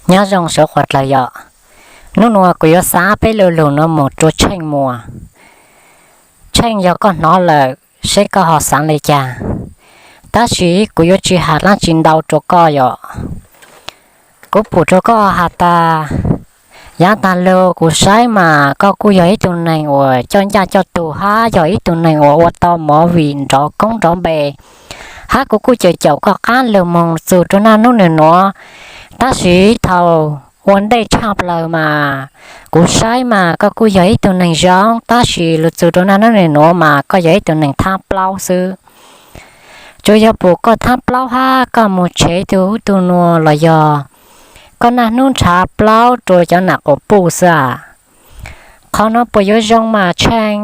Nyob zoo sawv qhuav dlawg yom. Hnub nuav kuv yuav xa peb lo lug nuav moog rua Tsheej Muas. Tsheej, yog koj hnov lawm seb koj ho xaav le caag, tab sis kuv yuav tsi has dlaab tsi ntau rua koj yom. Kuv pum rua koj has tas, yaav taag lug kuv saib mas koj kuj yog ib tug neeg uas coj ncaj coj tug hab yog ib tug neeg uas ua tau movie nrov koob nrov npe, hab kuv kuj caum caum koj qaab lug moog txug rua naj nub nwg nuav. Tab sis thaus ua ntej tshaj plawg mas kuv saib mas koj kuj yog ib tug neeg zoo, tab sis lug txug rua naj nub nwg nuav mas koj yog ib tug neeg thaab plaub xwb. Tsuas yog pum koj thaab plaub hab koj moog tshev tug ub tug nuav los yog koj naj nub nrhav plaub rua cov nam quas puj xwb a. Qhov nuav puas yuav zoo mas Tsheej?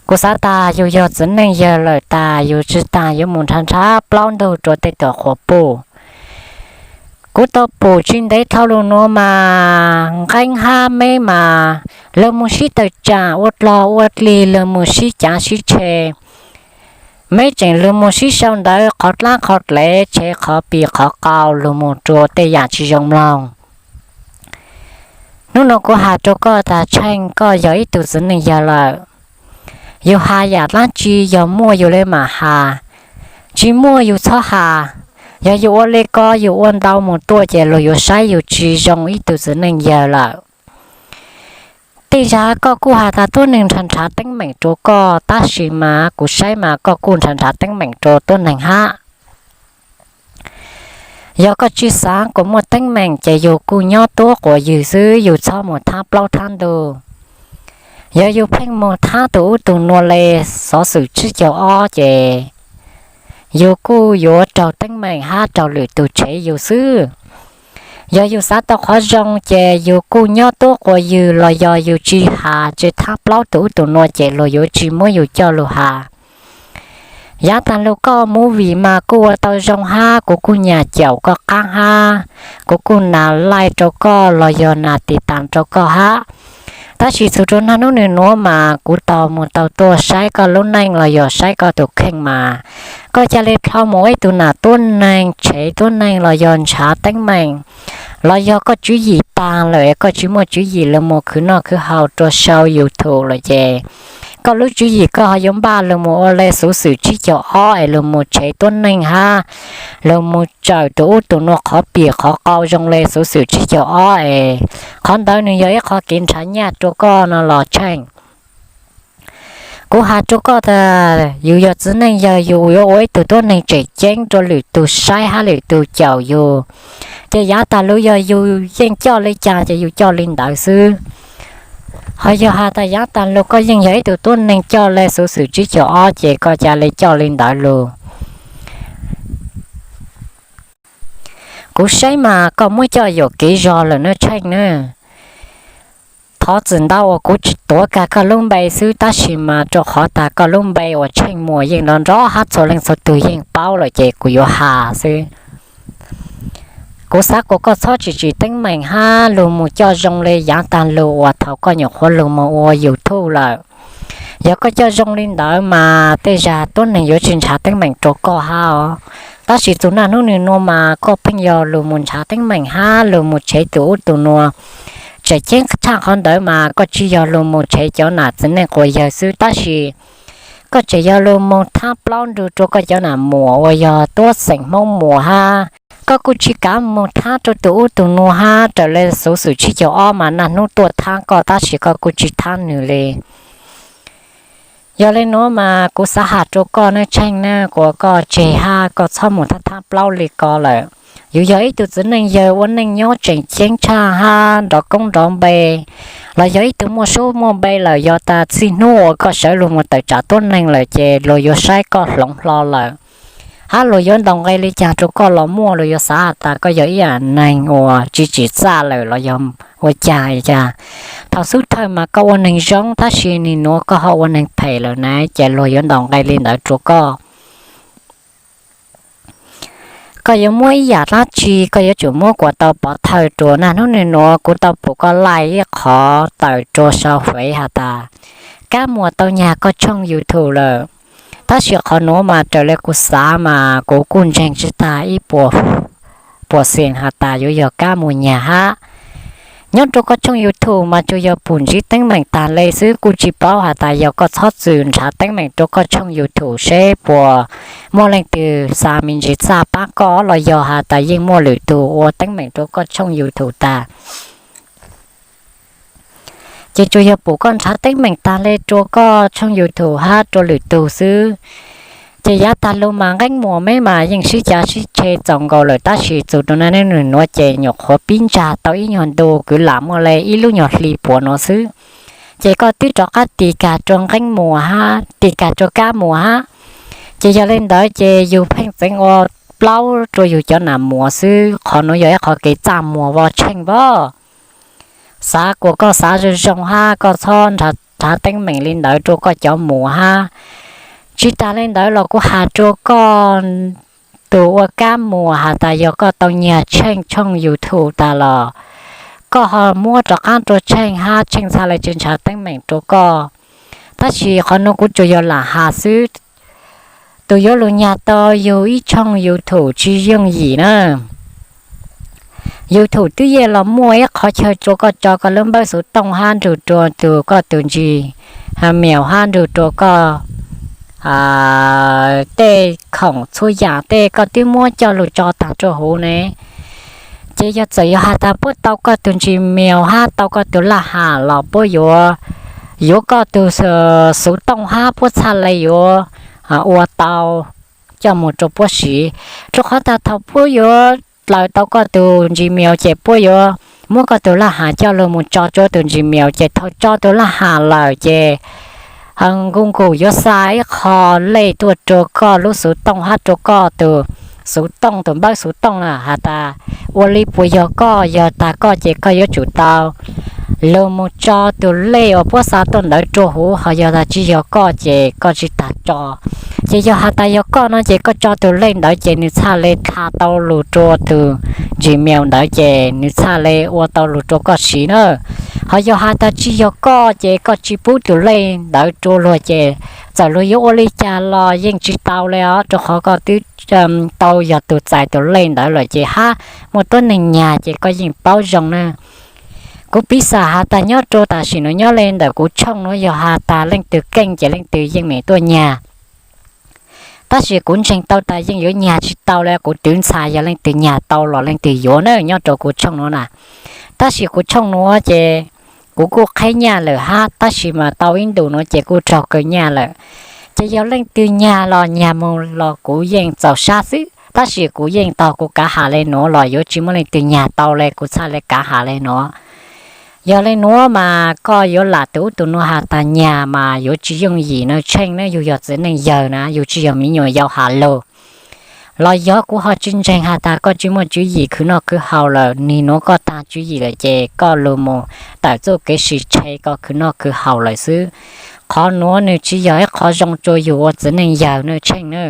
Kuv xaav tas yug yog txiv neej yawg lawm tas yug tsi taag yuav moog nrhav nrhav plaub ntug rua tej tuam quas puj. Kuv tau pum tsi ntev dhau lug nuav mas nqeeb hab meb mas lug moog sib tawm tsaam ua dlog ua dlig, lug moog sib caav sib tshe. Meb tseem lug moog sib sau ntawv qhov dlaab qhov dlev, tshev qhov pim qhov qau, lug moog rua tej yaam tsi zoo mloog. Nub nuav kuv has rua koj tas Tsheej, koj yog ib tug txiv neej yawg lawm. Yug has yaam dlaab tsi yog muaj yug le maam has, tsi muaj yug txhob has. Yog yug ua le ko yug ua ntau moog tuaj ces luag yuav saib yug tsi zoo ib tug txiv neej yawg lawm. Tej zag koj kuj has tas tuab neeg nrhav nrhav teeb meem rua koj, tab sis mas kuv saib mas koj kuj nrhav nrhav teeb meem rua tuab neeg hab. Yog koj tsi xaav kuas muaj teeb meem ces yug kuj nyob tuab quas ywg xwb, yug txhob moog thaab plaub thaab ntug. Yog yug pheej moog thaab tug ub tug nuav le xov xwm tsib caug ob ces yug kuj yuav raug teeb meem hab raug lwm tug tshev yug xwb. Yog yug xaav tau qhov zoo ces yug kuj nyob tuab quas ywg los yog yug tsi has tsi thaab plaub tug ub tug nuav ces luag yuav tsi muab yug coj lug has. Yaav taag lug koj movie mas kuj ua tau zoo hab kuv kuj nyam caum koj qaab hab kuv kuj nas like rua koj los yog nas tiv tam rua koj hab. Tab sis txug rua naj nub nwg nuav mas kuv tau moog tau tuaj saib koj lub neej los yog saib koj tug kheej mas koj ca le dlhau moog ua ib tug nam tuab neeg tshev tuab neeg los yog nrhav teeb meem, los yog koj tswv yim taag lawm es koj tsi muaj tswv yim lug moog khwv noj khwv haus rua sau YouTube lawm ces koj lub tswv yim koj ho yuav npaj lug moog ua le xuv xwm tsib caug ob es lug moog tshev tuab neeg hab lug moog tsawm tug ub tug nuav qhov pim qhov qau zoo le xuv xwm tsib caug ob es qhov ntawd nwg yog ib qhov kev nrhav nyaj rua koj no los Tsheej. Kuv has rua koj tas yug yog txiv neej yawg yug yuav ua ib tug tuab neeg tseem ceeb rua lwm tug saib hab lwm tug caum yug, ces yaav taag lug yog yug yeej coj le caag ces yug coj le ntawd xwb. Ho yog has tas yaav taag lug koj yeej yog ib tug tuab neeg coj le xuv xwm tsib caug ob ces koj ca le coj le ntawd lug. Kuv saib mas koj muab coj yuam kev zog lawm nawb Tsheej nawb. Thov txim ntau uas kuv tsis tuav kag koj lub npe xwb, tab sis mas rua qhov tas koj lub npe uas Tsheej Muas yeej nrov nrov hab txhua leej txhua tug yeej paub lawm ces kuv yuav has xwb. Kuv xav kuas koj txhob tsim tsim teeb meem hab lug moog coj zoo le yaav taag lug uas thaus koj nyuam qhuav lug moog ua YouTube lawm. Yog koj coj zoo le ntawd mas tej zag tuab neeg yuav tsis nrhav teeb meem rua koj hab os. Tab sis txug naj nub nwg nuav mas koj pheej yog lug moog nrhav teeb meem hab lug moog tshev tug ub tug nuav. Tseem ceeb tshaj qhov ntawd mas koj tsi yog lug moog tshev cov nam txiv neej quas yawg xwb, tab sis koj tseem yog lug moog thaab plaub ntug rua koj cov nam muam uas yog tuab xeem Hmoob Muas hab. Koj kuj tsi kav moog thaab rua tug ub tug nuav hab, raws le xuv xwm tsib caug ob mas naj nub tuaj thaab koj tab sis koj kuj tsi thaab nwg le. Yog le nuav mas kuv xav has rua koj nawb Tsheej nawb, kuas koj tseg hab koj txhob moog thaab thaab plaub le ko lawm. Yug yog ib tug txiv neej yawg ua neej nyob tseem ceeb tshaj hab nrov koob nrov npe, los yog ib tug muaj suab muaj npe lawm, yog tas txij hnub uas koj sawv lug moog tawm tsam tuab neeg lawm ces luag yuav saib koj hloov hlo lawm, hab luag yuav ntaus nqe le caag rua koj los muaj, luag yuav xav has tas koj yog ib yaam neeg uas tsi tsim txaj lawm los yog ua caag caag. Thaus xub thawj mas koj ua neeg zoo tab sis nim nuav koj ho ua neeg phem lawm na, ces luag yuav ntaus nqe le ntawd rua koj. Koj yuav muab ib yaam dlaab tsi koj yuav tsum muab kuas tau pov thawj rua. Naj nub nwg nuav kuv tau pum koj laij ib qhov tawm rua sau Fev has tas Kab Muas tau nyag koj tshooj YouTube lawm. Tab sis qhov nuav mas raws le kuv xav mas kuv kuj ntseeg tsi tag ib puas puas xees has tas yuav yog kab muas nyag hab. Nyob rua koj tshooj YouTube mas tsuas yog pum ntsib teeb meem taag le xwb, kuj tsi paub has tas yog koj txhob txwm nrhav teeb meem rua koj tshooj YouTube seb puas muaj leej twg xa me ntsis txaj paab koj los yog has tas yeej muaj lwm tug ua teeb meem rua koj tshooj YouTube taag. Ces tsuas yog pum koj nrhav teeb meem taag le rua koj tshooj YouTube hab rua lwm tug xwb. Ces yav taag lug mas nqeeb muas meb mas yeej sib cav sib tshe txaus nkaus lawm, tab sis txug rua naj nub nwg nuav ces nyuam qhuav pib ntsag tau ib nyuag ntu kwv lam muaj le ib lub nyuag hli puav nuav xwb. Ces koj twb rov qab tis kag rua nqeeb muas hab tis kag rua kab muas hab. Ces yog le ntawd ces yug pheej txeev ua plaub rua yug cov nam muas xwb. Qhov nuav yog ib qhov kev txaj muag voj tsheej voj. Xav kuas koj xav zoo zoo hab koj txhob nrhav teeb meem le ntawd rua koj cov muas hab. Tsi taag le ntawd los kuv has rua koj tus ua kab muas has tas yog koj tau nyag tsheej tshooj YouTube taag los koj ho muab rov qaab rua tsheej hab tsheej txhaj le tsi nrhav teeb meem rua koj. Tab sis qhov nuav kuv tsuas yog lam has xwb. Tus yuav lug nyag tau yug ib tshooj YouTube tsi yooj yim na. YouTube twb yeej los muaj ib qhov chaw rua koj tso koj lub npawb xuv tooj hab nrug rua tus koj tus Gmail hab nrug rua koj tej khoom txhua yam tej koj twb muab coj lug tso taag rua huv ne. Ces yog txawm yog has tas puab tau koj tus Gmail hab tau koj tus laj ham los puab yuav, yuav koj tus xuv tooj hab puab txhaj le yuav ua tau coj moog rua puab siv. Rua qhov tas thaum puab yuav dlaws tau koj tus Gmail ces puab yuav muab koj tus laj ham coj lug moog tso rua tus Gmail ces thaum tso tus laj ham lawm ces Google yuav xa ib qho lej tuaj rua koj lub xuv tooj hab rua koj tus xuv tooj tus npawb xuv tooj na has tas ua li puas yog koj, yog tas koj ces koj yuav tsum tau lug moog tso tus lej uas puab xa tuaj ntawd rua huv, ho yog tas tsi yog koj ces koj tsi tas tso. Ces yog has tas yog koj no ces koj tso tus lej ntawd ces nws txhaj le dlha tau lug rua tus Gmail ntawd ces nws txhaj le ua tau lug rua koj siv na. Ho yog has tas tsi yog koj ces koj tsi pub tus lej ntawd rua luag ces txawm luag yuav ua li cas los yeej tsi tau le os, rua qhov koj twb tau yog tus txais tus lej ntawd lawm ces hab muaj tuab neeg nyag ces koj yeej paub zoo na. Kuv piv xam has tas nyob rua tam sim nuav nyob le ntawm kuv tshooj nuav yog has tas leej twg keej ces leej twg yeej meem tuaj nyag. Tab sis kuv ntseeg tau tas yeej yuav nyag tsi tau le, kuv twv ntxhais yog leej twg nyag tau los leej twg yuav na nyob rua kuv tshooj nuav na. Tab sis kuv tshooj nuav ces kuv kuj qheb nyaj lawm hab, tab sis mas tau ib ntus nuav ces kuj raug kaw nyaj lawm. Ces yog leej twg nyag los nyag moog los kuv yeej txaus sab xwb, tab sis kuv yeej tog kuv kav has le nuav los yuav tsi muaj leej twg nyag tau le kuv txhaj le kav has le nuav. Yog le nuav mas koj yuav lam tus ub tus nuav has tas nyag mas yuav tsi yooj yim na Tsheej na, yug yog txiv neej yawg na, yug tsi yog miv nyuam yaus has lug. Los yog kuv ho tsi ntseeg has tas koj tsi muaj tswv yim khwv noj khwv haus lawm, nwg nuav koj taag tswv yim lawm ces koj lug mus tawm txuj kev sib tshe koj khwv noj khwv haus lawm xwb. Qhov nuav nwg tsi yog ib qhov zoo rua yug ua txiv neej yawg na Tsheej na.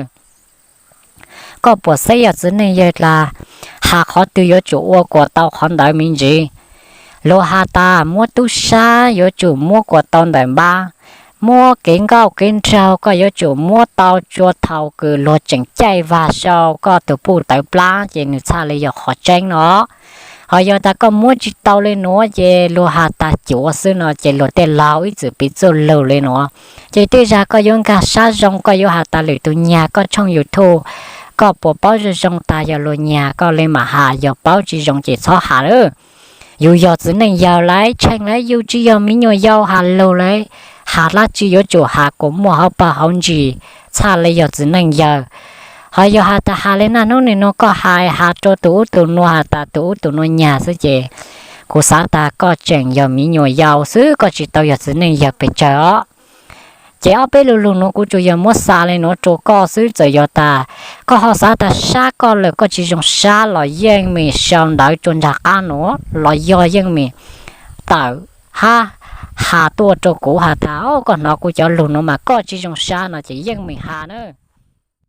Koj puas xeeb yog txiv neej yawg dlaag has qhov twg yuav tsum ua kuas tau qhov ntawd me ntsis. Luag has tas muab tub sab yuav tsum muab kuas tau ntawm npab, muab kev nkauj kev nraug koj yuav tsum muab tau tsua thaus kws luag tseem caij vag sau koj tus puj tawv plab ces nwg txhaj le yog qhov tseeb no. Ho yog tas koj muab tsi tau le nuav ces luag has tas cuav xwb no ces luag tej laug ib txwm piv txuj lug le nuav. Ces tej zag koj yuav nkag sab zoo, koj yuav has tas lwm tug nyag koj tshooj YouTube, koj puas paub zoo zoo tas yog luag nyag koj le mam has, yog paub tsi zoo ces txhob has lawm. Yug yog txiv neej yawg lawm Tsheej lawm, yug tsi yog miv nyuam yaus has lug lawm, has dlaab tsi yuav tsum has kuas muaj hauv pawg hauv ntsis txhaj le yog txiv neej yawg. Ho yog has tas has le naj nub nwg nuav koj has has rua tus ub tus nuav has tas tus ub tus nuav nyag xwb ces kuv xav tas koj tseem yog miv nyuam yaus xwb, koj tsi tau yog txiv neej yawg pes tsawg os. Ces ob peb lu lug nuav kuv tsuas yog muab xa le nuav rua koj xwb, txawm yog tas koj ho xav tas sab koj lawm koj tsi zoo sab los yeej mem sau ntawv rua nraag qab nuav los yog yeej mem tawm hab has tuaj rua kuv has tas o koj hnov kuv cov lug nuav mas koj tsi zoo sab no ces yeej mem has na.